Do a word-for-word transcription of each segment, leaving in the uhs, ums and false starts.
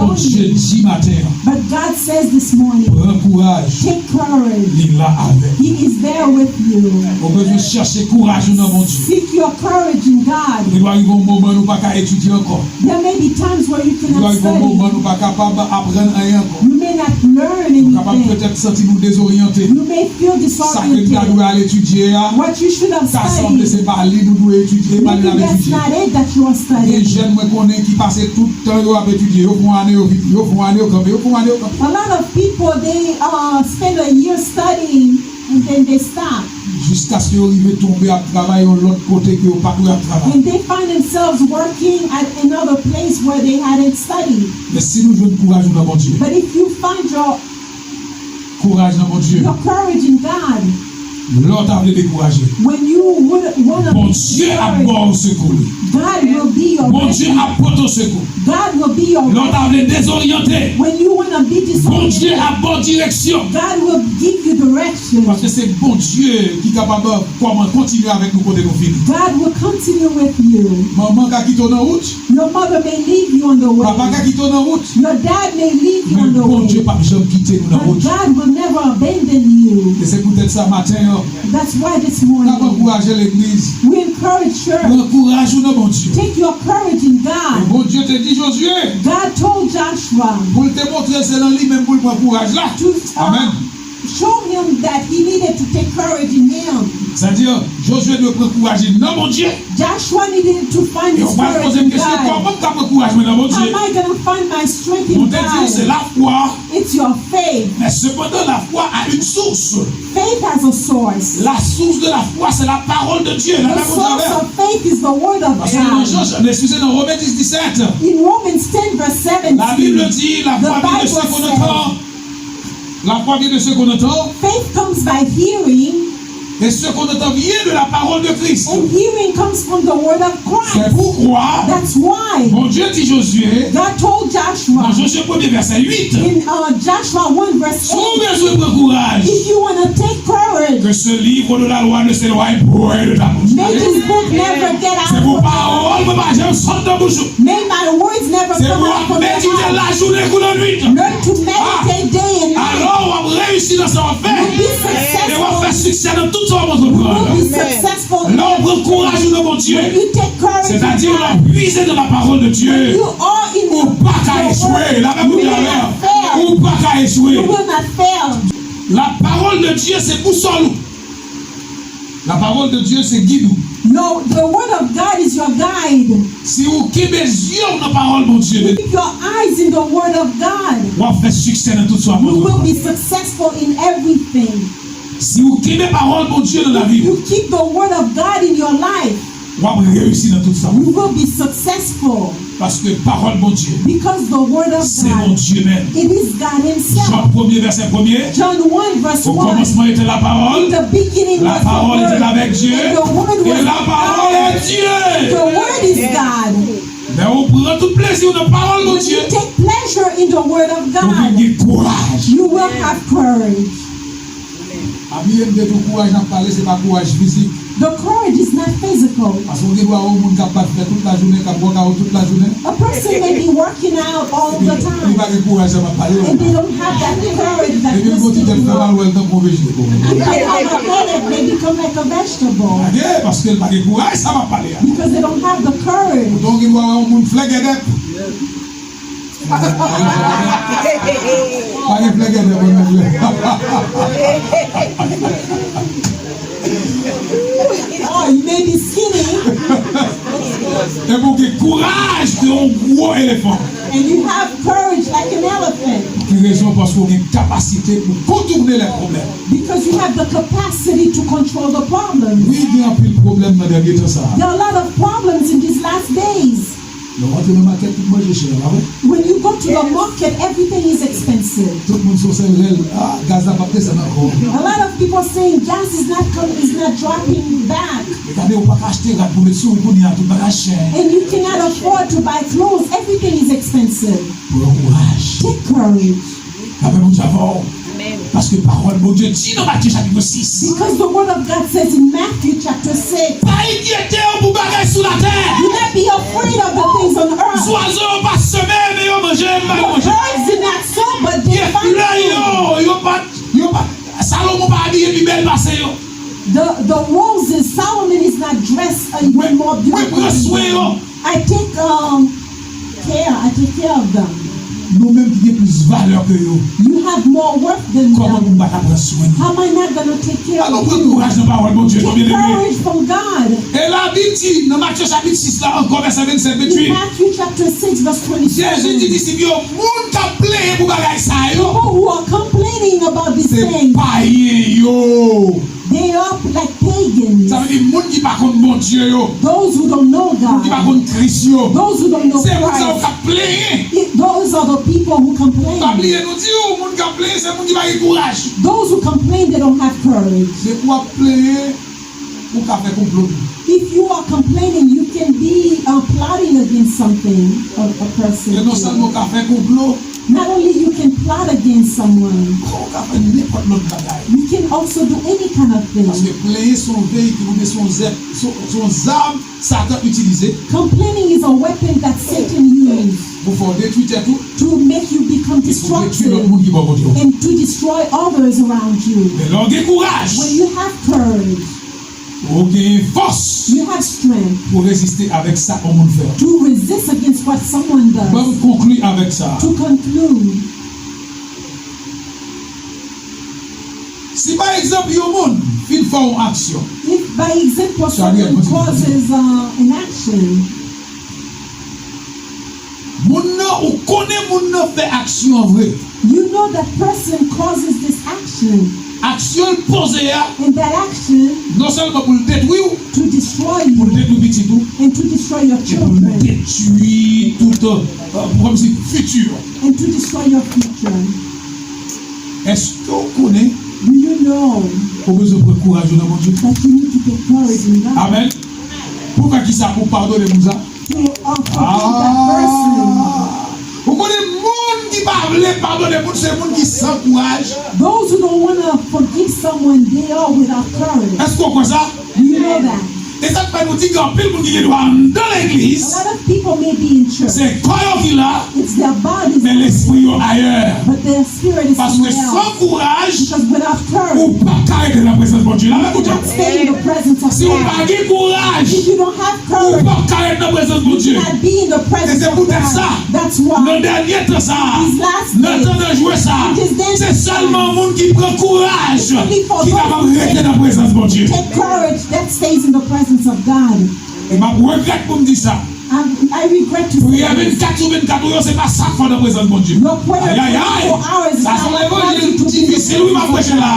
Bondye di maten an, But God says this morning, pran kouraj, take courage. Li la avèk ou. He is there with you. Ou bezwen chèche kouraj ou nan Bondye. Seek your courage in God. Li va rive yon moman nou pa ka etidye ankò. There may be times where you cannot study. Li va rive yon moman nou pa kapab aprann anyen ankò. You may not learn anything. Nou kapab petèt santi nou dezoryante. You may feel disoriented. Sa ke n ta dwe al etidye a, what you should have studied, ka sanble se pa li nou dwe etidye, e pa li n ap etidye. Maybe that's not it that you are studying. Gen jèn mwen konnen ki pase tout tan yo ap etidye. Yo fè yon ane, yo vin, yo fè yon ane, yo kanpe, yo fè yon ane, yo kanpe. A lot of people, they uh, spend a year studying and then they stop. Jiskaske yo rive tonbe ap travay yon lòt kote ke yo pa t dwe ap travay. And they find themselves working at another place where they hadn't studied. Men si nou jwenn kouraj nou nan Bondye, But if you find your, kouraj nan Bondye, your courage in God, lè w ta vle dekouraje, when you would want to be discouraged, Bondye ap ba w sekou li. God will be your refuge. Bondye ap pote w sekou. God will be your refuge. Lè w ta vle dezoryante, when you want to be disorganized, Bondye ap ba w direksyon. God will give you direction. Paske se Bondye ki kapab kòman kontinye avèk nou kote nou fini. God will continue with you. Manman ka kite w nan wout. Your mother may leave you on the way. Papa ka kite w nan wout. Your dad may leave you on the way. Men Bondye p ap janm kite nou nan wout. But God will never abandon you. E se poutèt sa maten an, That's why this morning, n ap ankouraje legliz. We encourage church. Pran kouraj ou nan Bondye. Take your courage in God. E Bondye te di Jozye, God told Joshua, pou l te montre se nan li menm pou l pran kouraj la. To, uh, Amen. Show him that he needed to take courage in him. Sa di, Jozye dwe pran kouraj li nan Bondye. Joshua needed to find his courage in God. E w pral poze m kesyon, kòman m ka pran kouraj mwen nan Bondye? How am I gonna find my strength in God? Mwen te di w se lafwa. It's your faith. Men sepandan, lafwa a une source. Faith has a source. La source de la foi, c'est la parole de Dieu. The source of faith is the word of God. Paske nan Jan, nan, eskize, nan Women dis, disèt, In Romans ten verse seventeen, la Bible dit, la foi vient de ce qu'on entend. The Bible says, La foi vient de ce qu'on entend. Faith comes by hearing. Et ce qu'on entend vient de la parole de Christ. And hearing comes from the word of Christ. C'est pourquoi That's why Bondye di Jozye, God told Joshua, nan Jozye premye vèsè uit, in, uh, Joshua one verse eight, si w bezwen pran kouraj, if you wanna take courage, que ce livre de la loi ne s'éloigne point de ta bouche. May this book never get out of your mouth. Se pou pawòl mwen pa janm sot nan bouch ou. May my words never come out from your mouth. Se pou w ap medite lajounen kou lannwit. Learn to meditate day and night. Alò, w ap reyisi nan sa w ap fè. You'll be successful. E w ap fè siksè nan tout sa w ap antreprann. You'll be successful. Lè w pran kouraj ou nan Bondye, when you take courage in God, sètadi w ap puize nan la parole de Dieu, when you are in the word, ou pa ka echwe. Lave pou talè, ou pa ka echwe. You will not fail. La parole de Dieu, se bousòl ou. La parole de Dieu, se gid ou. No, the word of God is your guide. Si ou kenbe zye w nan pawòl Bondye, if your eyes in the word of God, w ap fè siksè nan tout sa w ap antreprann. You will be successful in everything. Si ou kenbe pawòl Bondye nan lavi w, if you keep the word of God in your life, w ap reyisi nan tout sa w ap fè. You will be successful. Paske pawòl Bondye, because the word of God, se Bondye menm. It is God himself. Jan premye, vèsè premye. John one verse one. Okòmansman était la parole. In the beginning was the word. La parole était avec Dieu. And the word was with God. Et la parole est Dieu. The word is God. Lè ou pran tout plezi w nan pawòl Bondye, when you take pleasure in the word of God, ou vin gen kouraj. You will have courage. Pa bliye m te di w kouraj n ap pale, se pa kouraj fizik. The courage is not physical. Paske w gen dwa wè yon moun k ap bat fè tout lajounen, k ap wòkawout tout lajounen. A person may be working out all the time. Epi li pa gen kouraj sa m ap pale la. And they don't have that courage that this people have. Epi l gon ti tèt fè mal, w wè l tankou yon vejete. If they have a headache, they become like a vegetable. Gade, paske l pa gen kouraj sa m ap pale a. Because they don't have the courage. Poutan w gen dwa wè yon moun flengèdèp. Pa gen flengèdèp, non, non. Oh, you may be skinny. Epi w gen kouraj de yon gwo elefan. And you have courage like an elephant. Ki rezon? Paske w gen kapasite pou kontounen lè pwoblèm. Because you have the capacity to control the problem. Wi, gen anpil pwoblèm nan dènye tan sa a. There are a lot of problems in these last days. Lè w antre nan makèt, tout manje chè, pa vre? When you go to the market, everything is expensive. Tout moun sou sèl rèl, ah, gaz la p ap desann ankò. A lot of people saying gas is not com-, is not dropping back. Men gade, ou pa ka achte rad pou met sou ou kounye a, tout bagay chè. And you cannot afford to buy clothes. Everything is expensive. Pran kouraj. Take courage. Lapè Bondye avè w. Amen. Paske pawòl Bondye di nan Matye chapit sis. Because the word of God says in Matthew chapter six, pa enkyete w pou bagay sou latè. Do not be afraid of the things on earth. Zwazo yo pa semen, men yo manje, m pa ka manje. The, the roses, Solomon is not dressed uh, even more beautiful. Mwen pran swen yo. I take um, care, I take care of them. Nou menm ki gen plis valè ke yo. You have more worth than Kòman them. Pou m pa ta pran swen nou? How am I not going to take care Alò of pran you? Kouraj nan pawòl Bondye, Take byeneme. Courage from God. E Labib di nan Matye chapit sis la ankò, vèsè vennsèt, In venntuit. Matthew chapter six, verse Jezi di twenty-seven, disip yo, moun k ap plenyen pou bagay sa yo, people who are complaining about these se things, payen yo. They are like pagans. Sa vle di moun ki pa konn Bondye yo, Those who don't know moun ki pa God, konn Kris yo. Those who don't know Se moun sa yo k Christ, ap plenyen. It, those are the people who Pa complain. Bliye nou di w, moun k ap plenyen se moun ki pa gen kouraj. Those who complain, they don't have courage. Depi w ap plenyen, ou ka fè konplo tou. If you are complaining, you can be uh, plotting against something, a, a person. E non sèlman ou ka fè konplo, Not only you can plot against someone, ou ka fè nenpòt lòt bagay. You can also do any kind of thing. Paske plenyen se yon veyikil oubyen se yon zèb, se yon- se yon zam Satan itilize Complaining is a weapon that Satan uses pou fè w detwi tèt ou, to make you become e pou detwi lòt destructive moun ki bò kote w. And to destroy others around you. Men lè w gen kouraj, When you have courage, ou gen fòs you have strength pou reziste avèk sa yon moun fè. To resist against what someone Ban m does. konkli avèk sa. To conclude, Si pa egzanp yon moun fin fè yon aksyon, if by example Charlie, someone continue. Causes uh, an action, Moun nan, ou konnen moun nan fè aksyon an vre. You know that person causes this action, Aksyon l poze a, and that action non sèlman pou l detwi w, to destroy pou l you detwi pitit ou, and to destroy your e pou l children detwi tout, euh, kòmsi fiti w. And to destroy your future. Èske w konnen Do you know ou bezwen pran kouraj ou nan Bondye? That you need to take courage in God? Amèn. Pou fè kisa? Pou padone moun sa? To uh, forgive that person. Ou konnen moun ki pa vle padone moun se moun ki san kouraj. Those who don't want to forgive someone, they are without courage. Èske w kwè sa? Do you know that? E sa k fè nou di gen anpil moun ki gen dwa anndan A legliz, lot of people may be in church. Se kò yo ki la, It's their bodies, men lespri yo ayè. But their spirit is Paske somewhere san else. Kouraj, Because without ou courage, p ap ka rete nan prezans Bondye. Lave you kote. cannot stay in the presence of Si ou pa God. Gen kouraj, If you don't have ou p courage, ap ka rete nan prezans you Bondye. cannot be in the E presence se of poutèt sa, God. That's why nan dènye tan sa a, These last nan days, tan danjere sa a, in these days, se sèlman moun ki pran kouraj Only for ki kapab rete nan prezans Bondye. Take courage that stays in the presence of God. E m ap regrèt pou m di sa. I, I regret to say Priyè this. Vennkat sou vennkat ou yo, se pa sa k fè w nan prezans Bondye. Your prayer Ayayay! twenty-four hours is Sa not se yon what causes levanjil you to be difisil, wi, m ap preche la.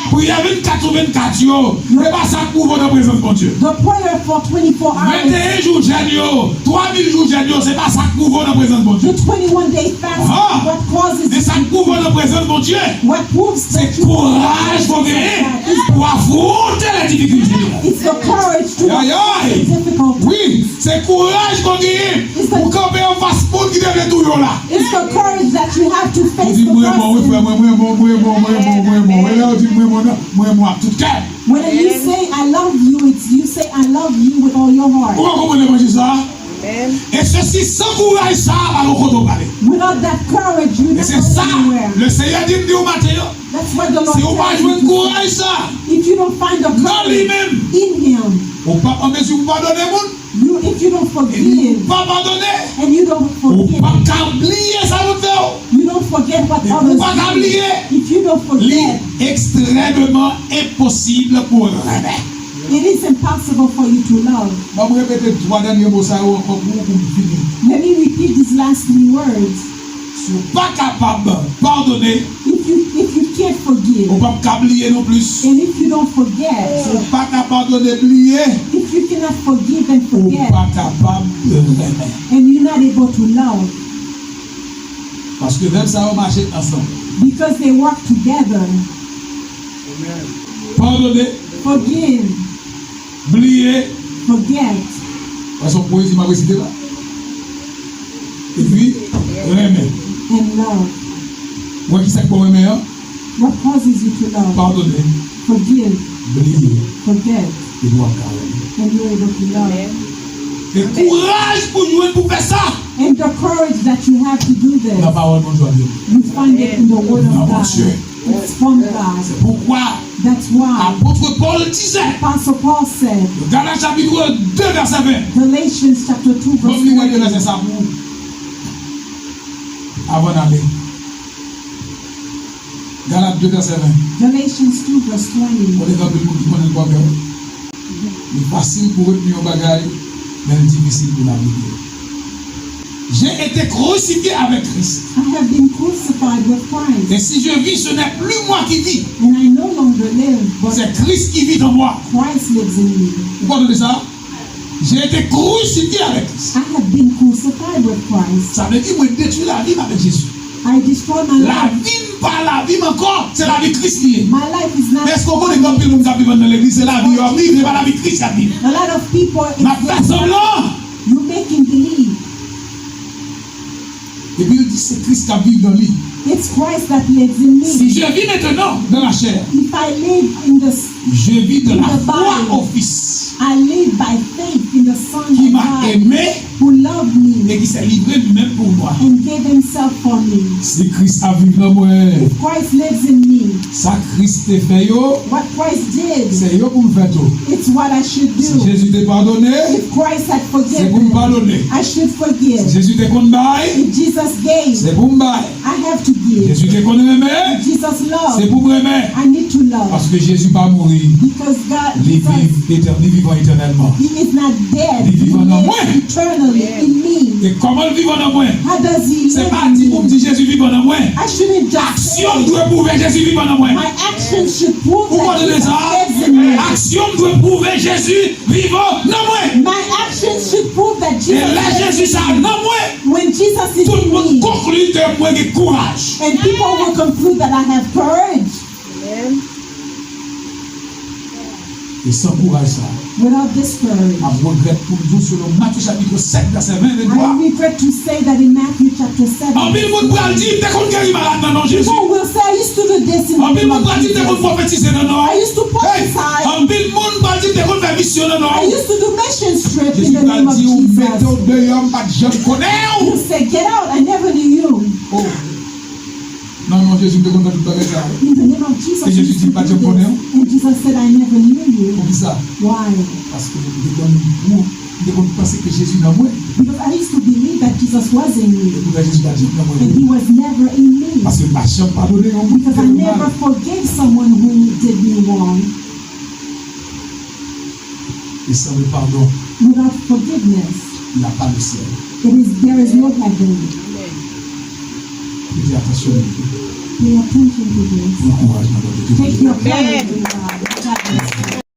Priyè vennkat sou vennkat yo, se pa sa k pwouve w nan prezans Bondye. The prayer for twenty-four hours, Venteyen jou jèn yo, twa mil jou jèn yo, se pa sa k pwouve w nan prezans Bondye. The twenty-one day fast, Ah! What causes Men sa k pwouve w nan prezans Bondye, What proves se that you kouraj pou w genyen pou w afwonte lè difikilte yo. It's the courage to Ayayay! Difficult. Wi, se kouraj pou w genyen pou w kanpe anfas moun ki te vle touye w la. It's the courage that you have to Ou face di the mwen bon, wi frè person. Mwen, mwen bon, mwen bon, mwen bon, mwen bon. E lè yo di mwen bon, mwen bon ak tout kè. When you say I love you, it's you say I love you with all your heart. Ou pa konprann levanjil sa a? E se si san kouraj sa a, pa gen kote w prale. Without that courage, you E not se sa, going anywhere. Le Senyè di m di w maten an, That's what the Lord si ou pa tells jwenn you. Kouraj sa a If you don't find the nan li courage menm, in Him, ou p ap an mezi pou padone moun, you if you don't ou forgive pa padone, and you don't ou forgive, p ap ka bliye sa moun fè w. You don't forget what Depi others ou pa ka do. Bliye, If you don't li forget, ekstrèmeman enposib pou w renmen. It is impossible for you to love. Ban m repete twa dènye mo sa yo ankò pou ou, pou m fini. Let me repeat these last three words. Si w pa kapab padone, If you if you can't forgive, ou p ap ka bliye non plis. And if you don't forget, Si w pa ka padone, bliye, if you cannot forgive and ou forget, pa kapab renmen. And you're not able to love, Paske vèb sa yo mache ansanm. Because they work together. Padone, Forgive, bliye, forget, paske yon pwezi m ap resite la. Epi, renmen. And love. Ou wè ki sa k fè w renmen an? What causes you to love? Padone, Forgive, bliye, forget, epi w ap ka renmen. And you're able to love. E kouraj pou jwenn pou fè sa. And the courage that you have to do this, Nan pawòl Bondye a. You find it in the Word of God. It's from God. Se poukwa That's why Apôtre Paul disait, Apostle Paul said, Galat chapit de vèsè ven. Galatians chapter two, verse Bon, li rele vèsè twenty. Sa pou ou. Avan n ale. Galat de vèsè ven. Galatians two, verse twenty. Konnen gen anpil moun ki konnen l pa byen. Li fasil pou retni yon bagay, men l difisil pou l aplike. J'ai été crucifié avec Christ. I have been crucified with Christ. Et si je vis, ce n'est plus moi qui vis. And I no longer live, but C'est Christ qui vit en moi. Christ lives in me. Ou konprann sa? J'ai été crucifié avec Christ. I have been crucified with Christ. Sa vle di mwen detwi lavi m avèk Jezi. I destroy my life. Lavi m pa lavi m ankò, se lavi Kris li ye. My life is not Men èske w konnen gen anpil moun k ap viv anndan legliz, se lavi yo ap viv, se pa lavi Kris y ap viv? A lot of people, it's N ap fè sanblan. You making believe. Epi l di se Kris k ap viv nan li. It's Christ that lives in me. Si je vis maintenant dans la chair, If I live in the s- je vis de in la the foi body, au Fils I live by faith in the Son qui of m'a God aimé who loved me et qui s'est livré lui-même pour moi. And gave himself for me. Si Kris ap viv nan mwen, If Christ lives in me, sa Kris te fè yo, what Christ did, se yo pou m fè tou. It's what I should do. Si Jezi te padone, If Christ had forgiven, se pou m padone. I should forgive. Si Jezi te konn bay, If Jesus gave, se pou m bay. I have to give. Jezi te konn renmen, If Jesus loved, se pou m renmen. I need to love. Paske Jezi pa mouri. Because God, Li Jesus, viv etè- li vivan etènèlman. He is not dead. Li vivan nan mwen. He lives eternally in me. E kòman l vivan nan mwen? How does he live in me? Se pa di pou m di Jezi vivan nan mwen. I shouldn't just say it. Aksyon m dwe pwouve Jezi vivan nan mwen. My actions should prove that Jesus lives in me. Ou konprann sa? Aksyon m dwe pwouve Jezi vivan nan mwen. My actions should prove that Jesus lives in me. E lè Jezi sa nan mwen, When Jesus is in me, tout moun konkli ke mwen gen kouraj. And people will conclude that I have courage. Amen. E san kouraj sa, Without this courage, m ap regrèt pou m di w selon Matye chapit sèt vèsè ven, ventwa. I regret to say that in Matthew chapter seven, Anpil moun pral di, "M te konn geri malad nan non Jezi." People will say, "I used to do this in the name of Jesus. Anpil moun pral di, "M te konn pwofetize nan non." I used to prophesy. Hey, anpil moun pral di, "M te konn fè misyon nan non." I used to do mission trip in the name of Jesus." Jezi pral di, "Ou mete w deyò, m pa t janm konnen w." He'll say, "Get out, I never knew you." Oh. Nan non Jezi, m te konn fè tout bagay sa yo. In the name of Jesus, I used to do this. E Jezi di, "M pa t janm konnen w." And Jesus said, "I never knew you." Poukisa? Why? Paske m te konn, m te konn panse ke Jezi nan mwen. Because I used to believe that Jesus was in me. E poutan Jezi pa t janm nan mwen. And he was never in me. Paske m pa janm padone yon moun ki fè m mal. Because I never forgave someone who did me wrong. E san le pardon, Without forgiveness, il n'y a pas de ciel. It is, there is no heaven. Prete atansyon, mesye. Pay attention to this. Pran kouraj nan non de Jezi. Take your courage in God.